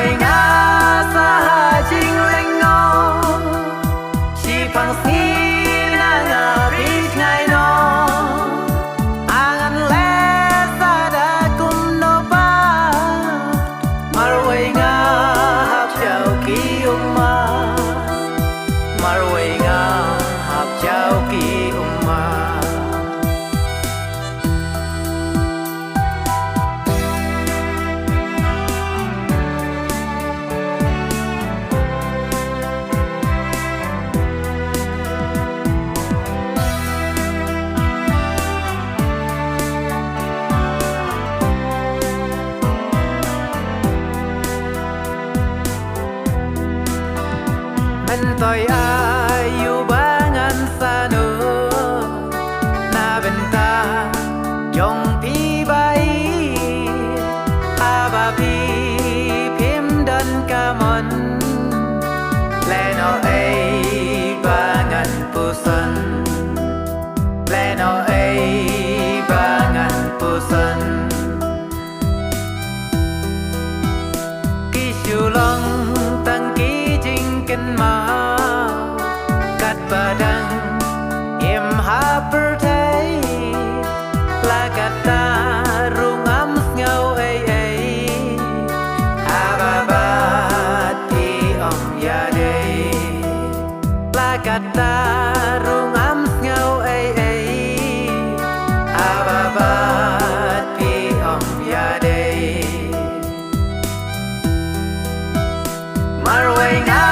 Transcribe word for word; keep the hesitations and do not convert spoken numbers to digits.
Nga sa ha jinglyngngoh, shiphang sngi na nga phi jngai noh. Ngan leh sa da kumno pat, marwei nga hap jaw ki ummat, marwei nga hap jaw ki ummat. Myntoi aïu ba ngan sanu na bynta jong phi ba ïeit, haba phi phim don ka mon. Lehnoh ei ba ngan puson, lehnoh ei ba ngan puson. Ki shu long tang ki jingkynmaw, katba dang im ha pyrthei. La katta ruh ngam sngew ei ei, haba bad phi ym ïadei. La katta ruh ngam sngew ei ei, haba bad phi ym ïadei. Marwei nga